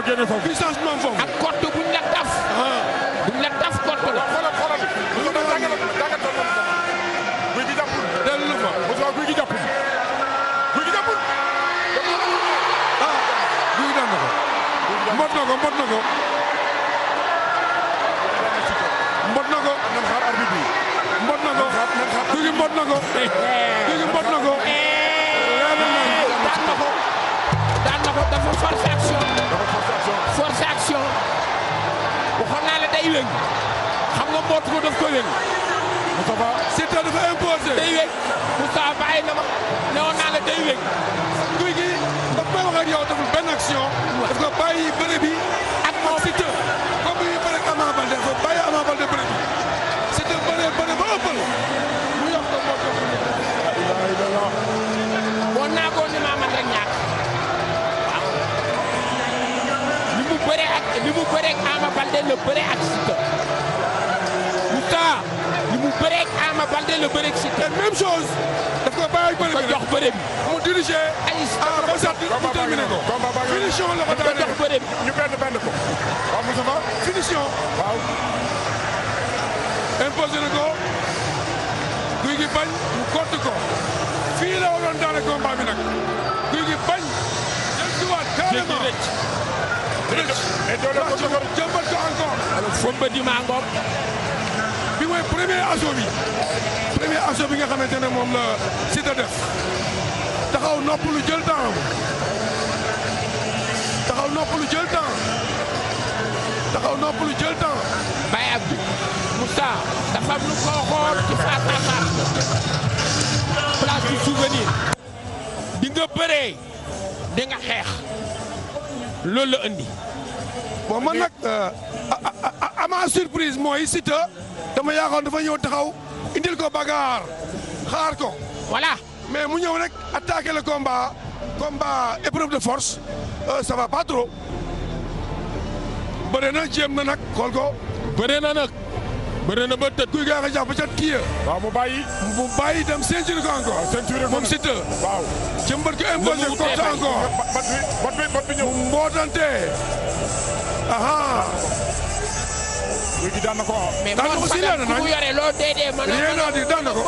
génne foofu. puissance moom foofu. ak kott buñ la taf. buñ la taf kott la. xoolal guy gi jàppul. dellu fa. Moussa guy gi jàppul. guy gi jàppul. guy gi daan na ko. mbot na ko mbot na ko. mbot na ko. nan xaar arbitre bi. mbot na ko. guy gi mbot na ko. guy gi mbot na ko. daan na ko dafa force action. force action. waxoon naa la day wéng. xam nga mbot ko daf ko wéng. Moustapha Siteu dafa imposé. day wéng. Moustapha bàyyi na ma. newoon naa la day wéng. guy gi daf may wax ak yow deful benn action. daf ko bàyyi bëre bi ak moom Siteu. comme bi ñu bëre ak Ama Baldé dafa bàyyi Ama Baldé bëre bi. Siteu bëre ba ëppal. mu yokk ko moo ko. boo naagoon ni maa man rek ñàkk. waaw. li mu bëree ak Ama Baldé la bëree ak Siteu. li mu bëree ak Ama Baldé la bëree ak Siteu. même chose. daf ko bàyyi bëre ko bi jox bëre bi. mu dirigé. ay ba sax mu terminé ko. finition la ko ko jox bëre bi. ñu benn ko. waaw Moustapha. finition. waaw. imposé na ko. guy gi bañ mu kott ko. fii la waroon daane combat bi nag. guy gi bañ. jël ci waat carrément. rëcc. jëmbat ko encore. fomba di maa ngoog. bi mooy premier assaut bi. premier assaut bi nga xamante ne moom la Siteu def. taxaw noppalu jël temps. taxaw noppalu jël temps. taxaw noppalu jël temps. Baye Abdou. Moussa dafa am lu ko xool ci face à face. place du souvenir. di nga bëree. di nga xeex. loolu la indi. bon man nag ama surprise mooy Siteu dama yaakaar dafa ñëw taxaw indil ko bagarre xaar ko. voilà. mais mu ñëw rek attaquer le combat épreuve de force ça va pas trop. bëre na jéem na nag xool ko. bëre na nag. bëre na ba tëdd. kuy gaa nga jàpp ca kii ya. waaw mu bàyyi. dem ceinture ko encore. ceinture ko moom Siteu. waaw. jëmbat ko imposé côté encore. bot bi ñëw. mu mbootante. aha. guy gi daan na ko. mais daan na ko si leer na ku mu yore loo dee mën rien à dire daan na ko.